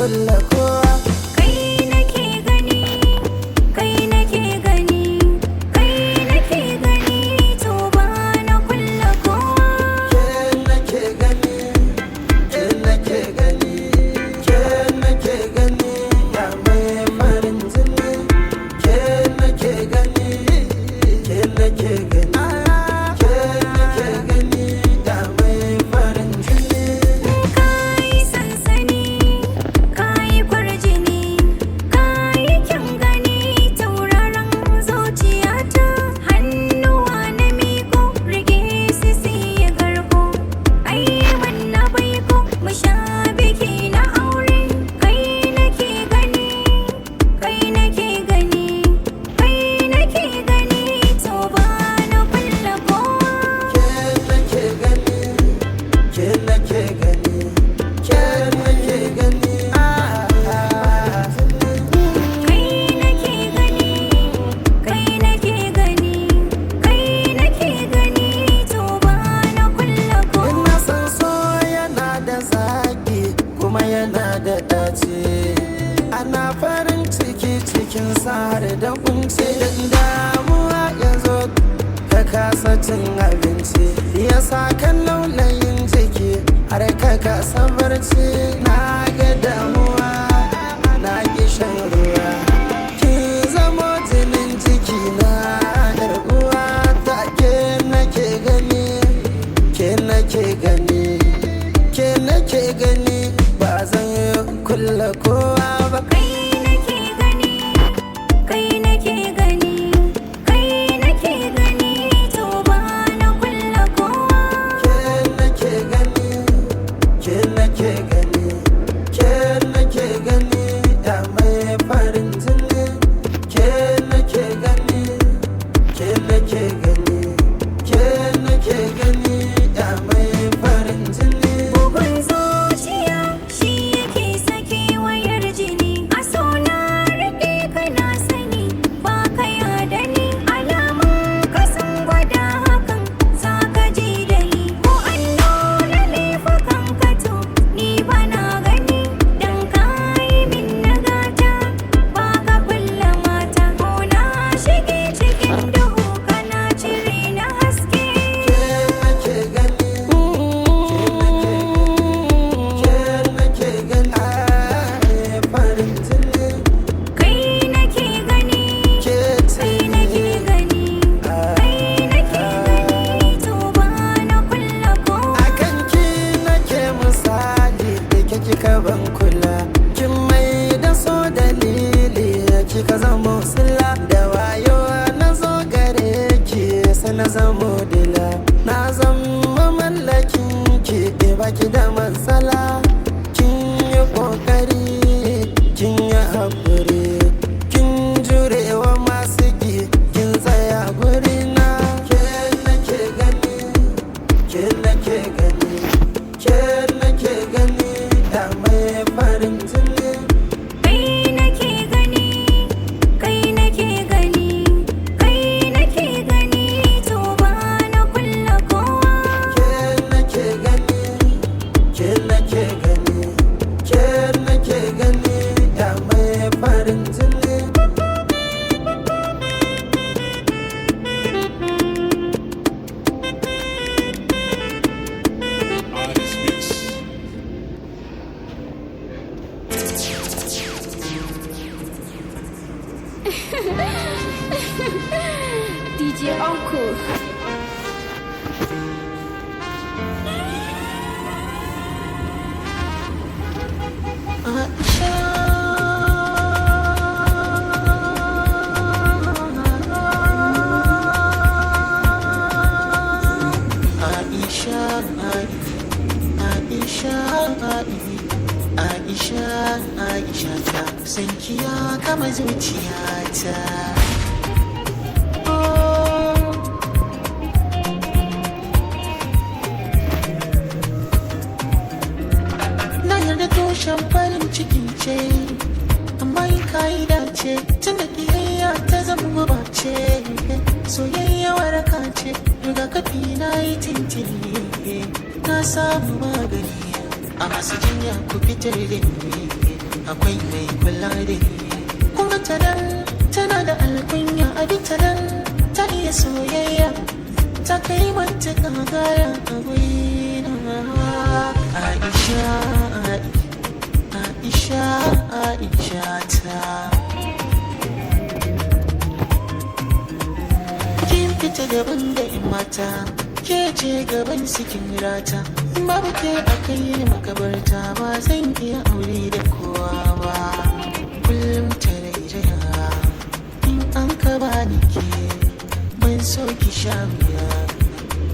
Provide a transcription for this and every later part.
kulla kowa. Kai nake gani, kai nake gani, kai nake gani, to ba na kulla kowa. Ke nake gani, ke nake gani, ke nake gani, ya mai farin jini. Ke nake gani, ke nake gani, ke nake gani, ya mai farin jini. Kayi sansani, kayi kwarjini, kayi kyan gani, tauraron zuciyata. Hannuwa na miko, rike su siya garko. Ai na baiko, mu sha biki na aure. Kai nake gani, kai nake gani, kai nake gani, to ba na kulla kowa. Ke nake gani, ke nake gani, ke nake gani, ah, ah. Kai nake gani, kai nake gani, kai nake gani, to ba na kulla kowa. Ina san so yana da zaki kuma yana da ɗaci. Ana farin ciki cikin har da kunci. Damuwa ya zo ka kasa cin abinci. Ya sa kan laulayin jiki har ka kasa barci. Na ga damuwa, na ki shan ruwa. Kin zamo jinin jiki na yar uwa ta, ke nake gani. Ke nake gani, ke nake gani, ba zan yi kulla kowa ba. Kai nake gani, kai nake gani, kai nake gani, to ba na kulla kowa. Ke nake gani, ke nake gani, ke nake gani, ya mai farin jini. Ke nake gani, ke nake gani, ke nake gani, ya mai farin jini. Bugun zuciya shi yake sake wayar jini. A so na riƙe ka, na sani ba ka yada ni. Alamun ka sun gwada hakan, za ka ji da ni. Ko an nuna laifukan ka, to ni ba na gani. Dan ka yi min nagata, ba ka kulla mata. Ko na shige cikin duhu, kana cire na haske. Ke nake gani, ke nake gani, ke nake gani, farin jini. Kai nake gani, Ke ce. kai nake gani, kai nake gani, to ba na kulla kowa. Akan ki nake misali da ke kika ban kula. Kin mai da so dalili, kika zamo sila. Da wayo na zo gare ki, sai na zamo dila. Na zama mallakin ki, baki da matsala. Kin yi kokari, kin yi haƙuri, kin jurewa masu ki, kin tsaya gurina. Ke nake gani, ke nake gani, ke nake gani, da mai farin jini. Kai nake gani, kai nake gani, kai nake gani, to ba na kulla kowa. Ke nake gani, ke nake gani, ke nake gani, da mai farin jini. Artist Mix. DJ Uncle. Aisha, Aisha, Aisha, Aisha ta sankiya kama zuciyata. Oh. Na yarda tushen farin ciki ce, amma in ka'ida ce, tun da kiyayya ta zama guba ce, soyayya waraka ce, rigakafi na yi tintini, na samu magani, a masu jinya ku fitar da ni. Akwai mai kula da ni. Kun ga ta nan tana da alkunya, a bi ta nan ta iya soyayya, ta kai matuƙa gara a gurina. Aisha, Aisha, Aisha ta. Kin fita daban da in mata, ke ce gaban sikin rata. Babu ke a kai makabarta, ba zan iya aure da kowa ba. Kullum ta rairaya in an ka bani ke, ban so ki sha wuya.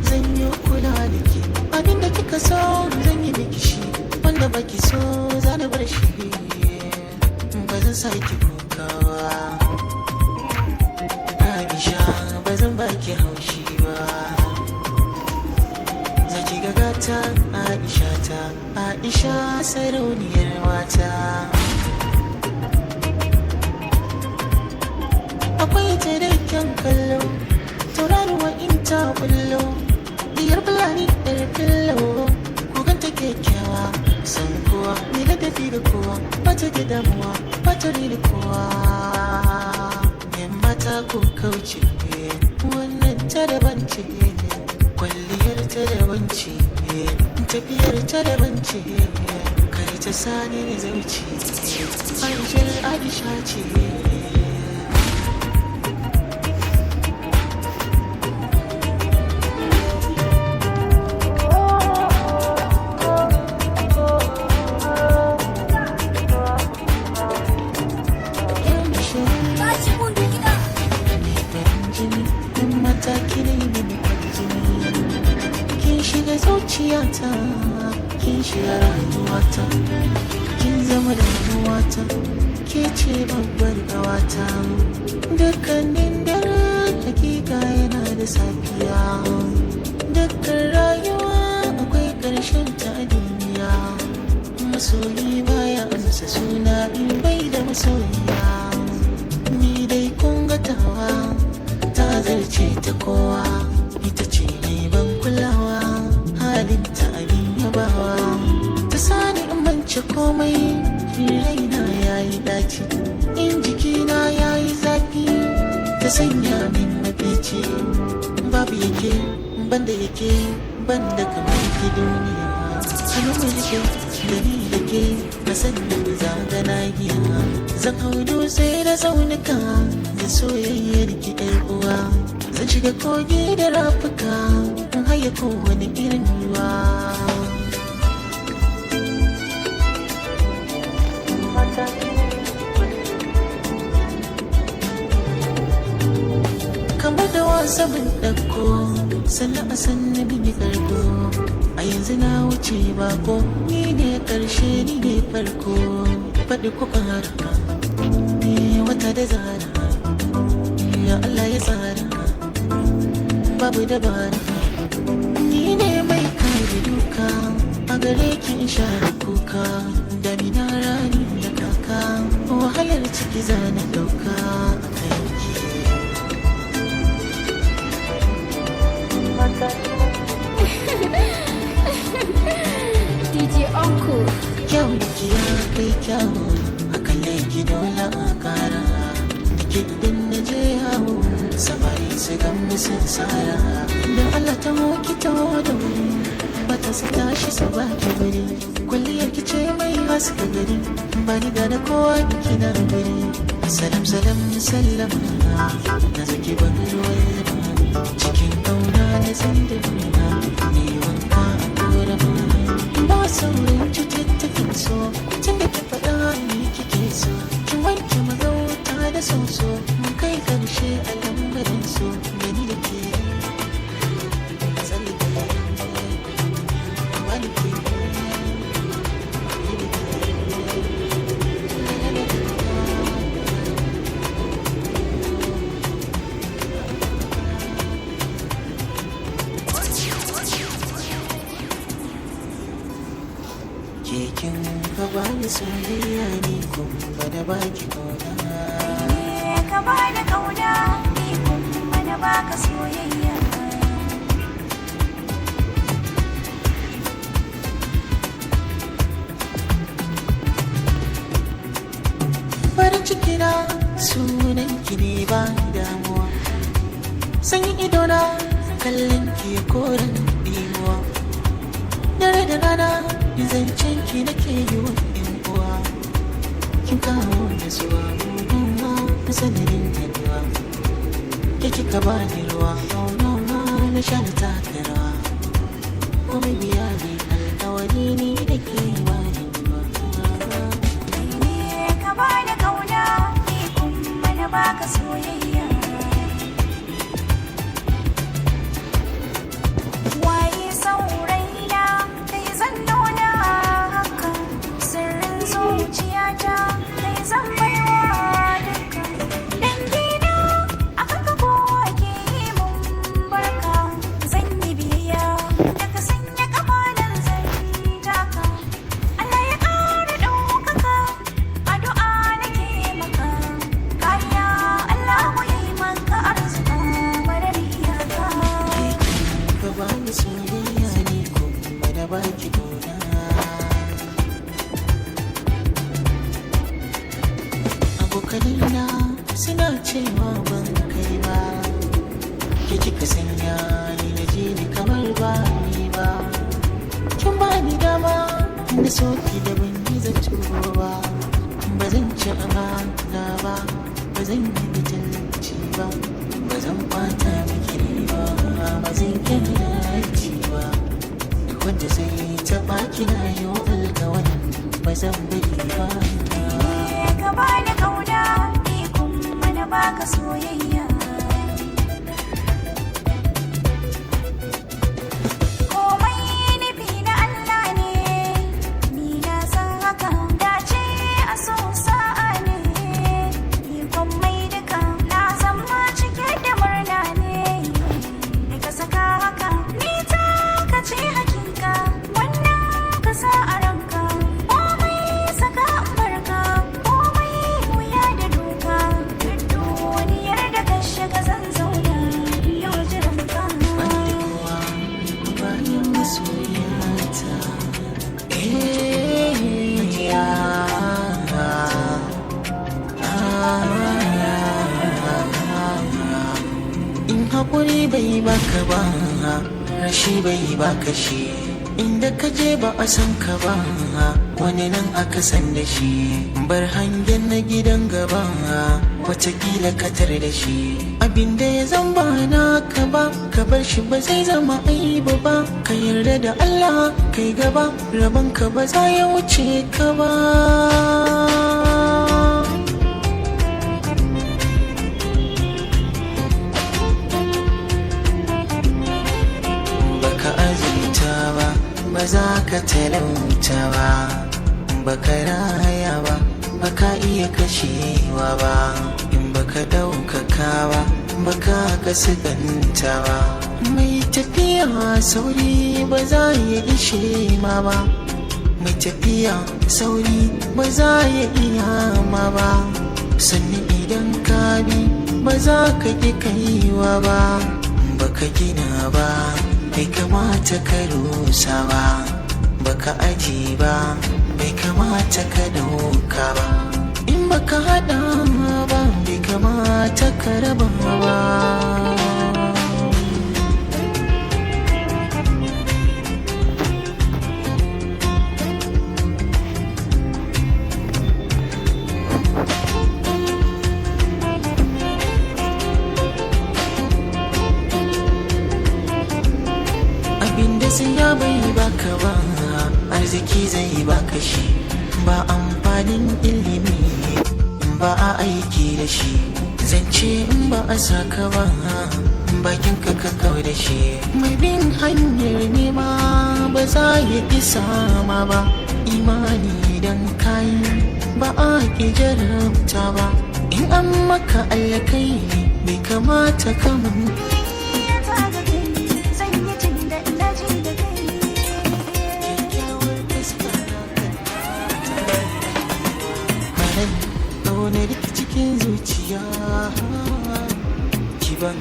Zan yi kula da ke, abinda kika so zan yi miki shi, wanda baki so za na bar shi. Ba zan sa ki kokawa, Aisha, ba zan baki haushi ba. Zaki ga gata, Aisha ta, Aisha sarauniyar mata. Akwai ta da kyan kallo, tauraruwa in ta bullo, diyar fulani yar fillo, kugan ta kyakkyawa, san kowa, ni ladabi da kowa, ba ta da damuwa, ba ta da kowa. Yan mata ko kauce, wannan ta daban ce, kwalliyar ta daban ce, tafiyar ta daban ce, kar ta sani ni zauce, Aishar Aisha ce. Tashi mun gida. Jini in mataki ne mini jini, kin shiga zuciyata, kin shiga rayuwata, kin zama damuwata, ke ce babbar gawata. Dukkanin dare hakika yana da safiya, dukkan rayuwa akwai ƙarshen ta a duniya. Masoyi baya amsa suna in bai da masoyiya. Ni dai kun ga tawa ta zarce ta kowa, ita ce mai ban kulawa, halinta abin yabawa. Ta sani in mance komai, raina yayi daci, in jikina yayi zafi, ta sanya min mafici. Babu yake banda yake banda kamar ki duniya. Hannu mai rike da ni da ke, na sannan zaga na giya. Zan hau dutse da tsaunuka da soyayyar ki yar uwa. Zan shiga kogi da rafuka in haye kowane irin ruwa. Kamar da wasa bin ɗauko, sannan a sannan bin yi karko. A yanzu na wuce bako, ni ne ƙarshe ni ne farko. Faɗi ku ƙara ni wata da zara, ya Allah ya tsara, babu dabara. Ni ne mai kare duka a gare ki in share kuka. Damina rani da kaka, wahalar ciki zana ɗauka a kanki. DJ Uncle. Kyau ki ya kai kyau, a kalle ki dole a kara da ke. Idan na je yawo, samari su gan mu sun tsara. Don Allah ta ki taho da wuri, mata su tashi su baki guri. Kwalliyar ki ce mai haska gari, ba ni gane kowa kina guri. Salam salam sallama, na zaki ban ruwan zama, cikin kauna na zandama, ne wanka a korama. Ba saurin cututtukan so, tun da ki faɗa ni kike so, ki wanke magauta da soso, mun kai karshe a lambarin so, da ni da ke. Tsallake, wani ke, ni da ke. Kekin ka bani soyayya ni kuma da baki kauna. Ka bani kauna, ni kuma na baka soyayya. Sanyin idona kallon ki ya koren dimuwa. Dare da rana zancen ki nake yi wa yan uwa. Kin kawo nasuwa na sanadin yaduwa. Ke kika bani ruwa na sha na taka rawa. Kuma biya ne alkawari ni da ke bani ruwa. Kai ne ka bani kauna, ni kuma na baka soyayya. Waye sauraina kai zan nuna haka, sirrin zuciyata kai zan baiwa duka. Dangina akan ka kowa ke yi mun barka, zan yi biyayya da ka sanya kafa nan zan taka. Allah ya ƙara ɗaukaka, addu'a nake maka. Kariya Allah ya yi maka arzika marar iyaka. Ka bani soyayya ne kuma na baki gona. Abokanina suna cewa ban kai ba. Ke kika sanya ni na ji ni kamar ba ni ba. Kin bani dama na soki da ban yi zato ba. Ba zan ci amana ba, ba zan yi mutunci ba. Ba zan ɓata miki rai ba, ba zan kyalaci ba. Duk wanda zai taɓa kina yi wa alkawarin ba zan bari ba. Ka bani kauna, ni kuma na baka soyayya. Komai nufi na Allah ne, ni na san haka. Dace a so sa'a ne, ikon mai duka. Na zama cike da murna ne, da ka saka haka. Ni ta ka ce hakika, wannan ka sa a ranka. Komai saka in barka, komai wuya da doka. Duk duniyar da ka shiga zan zauna, yau jiran ka. Bani da kowa bayan masoyata. Eh, ya. In haƙuri bai baka ba, rashi bai baka shi. Inda ka je ba a san ka ba, wani nan aka san da shi. Bar hangen na gidan gaba, watakila ka tar da shi. Abinda ya zamba naka ba, ka bar shi ba zai zama aibu ba. Ka yarda da Allah, kai gaba, rabon ka ba za ya wuce ka ba. Baka azurta ba, ba za ka talauta ba. Baka raya ba, baka iya kashewa ba. In baka ɗaukaka ba, baka kasganta ba. Mai tafiya sauri ba za ya ishe ma ba. Mai tafiya sauri ba za ya iya ma ba. Sannan idan ka bi ba za ka ƙi kaiwa ba. Baka gina ba, bai kamata ka rusa ba. Baka aji ba, bai kamata ka dauka ba. In baka hada ba, bai kamata ka raba ba. Abinda siya bai baka ba, arziki zai baka shi. Ba amfanin ilimi in ba a aiki da shi. Zance in ba a saka ba, bakin ka ka kau da shi. Mai bin hanyar nema ba za ya isa ma ba. Imani idan kayi ba a ƙi jarabta ba. In an maka alkai bai kamata ka manta. Zan yi jin da ina ji da kai. Kyakkyawar fuska Maran ƙaunar ki cikin zuciya. Kiban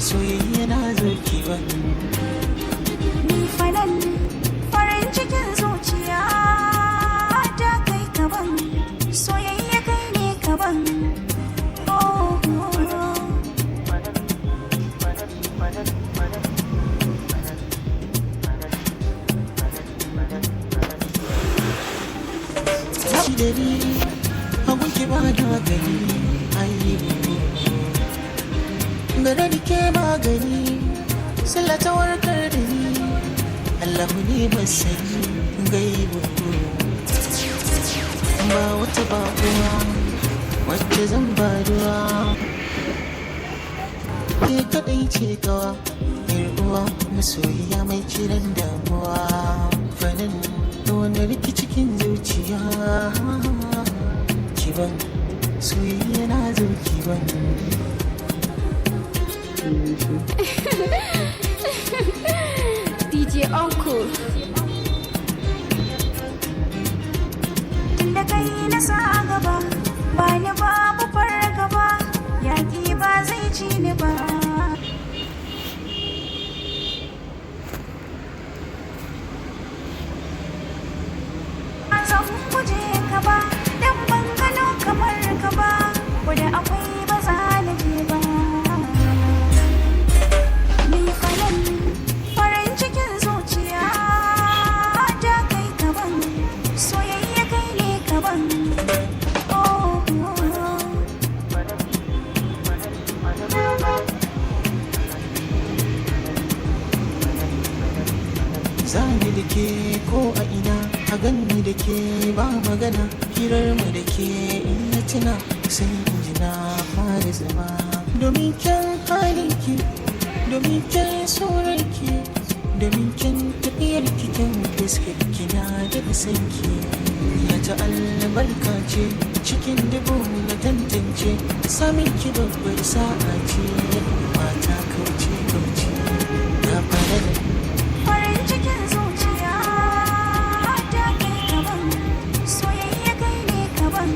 soyayya na zo kiban. Ni fanan farin cikin zuciya ta kai kaban, soyayya kai ne kaban. Oh, oh, oh. da ni, abun ki ba na gani aibu. Gare ni ke magani, sallah ta warkar da ni, Allahu ne masani gaibu. Ba wata ba uwa wacce zan ba ruwa, ke kaɗai ce kawa, yar uwa, masoyiya mai kiran damuwa. Fanin da wani rikici cikin zuciya, kiban soyayya na zo kiban. DJ Uncle. Tunda kai na sa a gaba, ba ni babu fargaba, yaƙi ba zai ci ni ba. Ba zan guje ka ba, dan ban gano kamar ka ba, ko da akwai ba za na je ba. Ni falan farin cikin zuciya ta kai kaban, soyayya kai ne kaban. Oh, oh, oh. Zani da ke ko a ina, a ganni da ke ba magana, hirar mu da ke in na tuna sai in ji na fara zama. Domin kyan halinki, domin kyan surarki, domin kyan tafiyar ki, kyan fuskar ki, na da sanki. Ya ta albarka ce cikin dubu na tantance, samin ki babbar sa'a ce, mata kauce kauce na fara. Farin cikin zuciya ta kai kaban, soyayya kai ne kaban.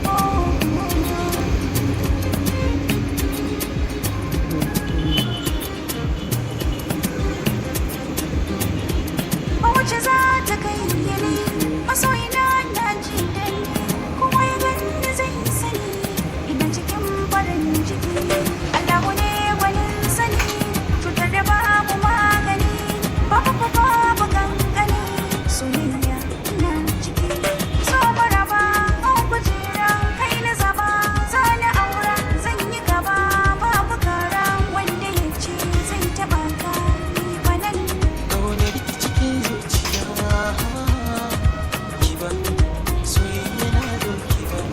Oh, oh, oh. Ba wacce za ta kai ni, masoyina na ji da ni, kowa ya ganni zai sani ina cikin farin ciki. Allahu ne gwanin sani, cutar da babu magani, babu fa babu kankani, soyayya ina ciki. So maraba an kujera, kai na zaba, zana aura, zan yi gaba babu kara, wanda ya ce zai taba ka, ni fa nan. Ƙaunar ki cikin zuciya, kiban soyayya na zo kiban.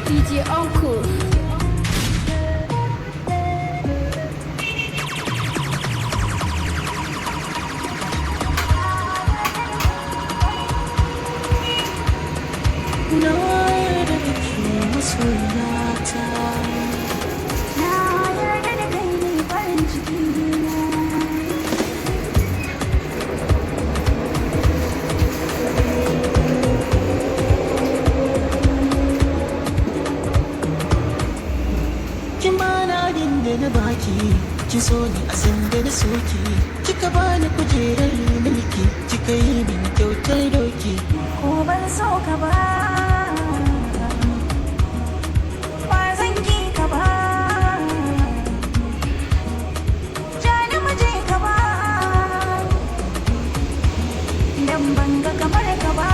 DJ Uncle. Na yarda da ke masoyata. Na yarda da kai ne farin ciki na. Kin bani abin da na baki, ki so ni a sanda na soki, kika bani kujerar mulki, kika yi min kyautar doki. Ko ban so ka ba, ba zan ki ka ba. Ja ni mu je ka ba, dan ban ga kamar ka ba.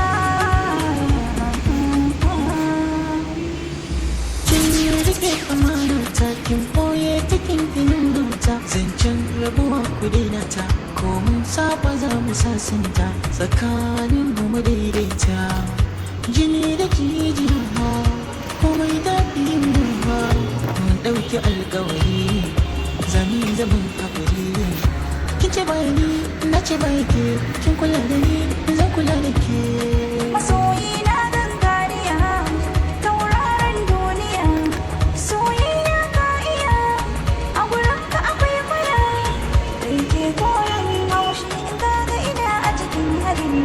Kin rike amanata, kin boye cikin kinin ta, zancen rabuwa ku daina ta, ko mun saba za mu sasanta, tsakanin mu mu daidaita, jini da jijiya, komai daɗi mu mun ɗauki alkawari, zami zaman hakuri. Kin ce bai ni, na ce bai ke, kin kula da ni, zan kula da ke. Masoyi na gangariya, tauraron duniya, soyayya ka iya, a gurinka akwai kwaya, kai ke koyan haushi in kaga ina a cikin halin.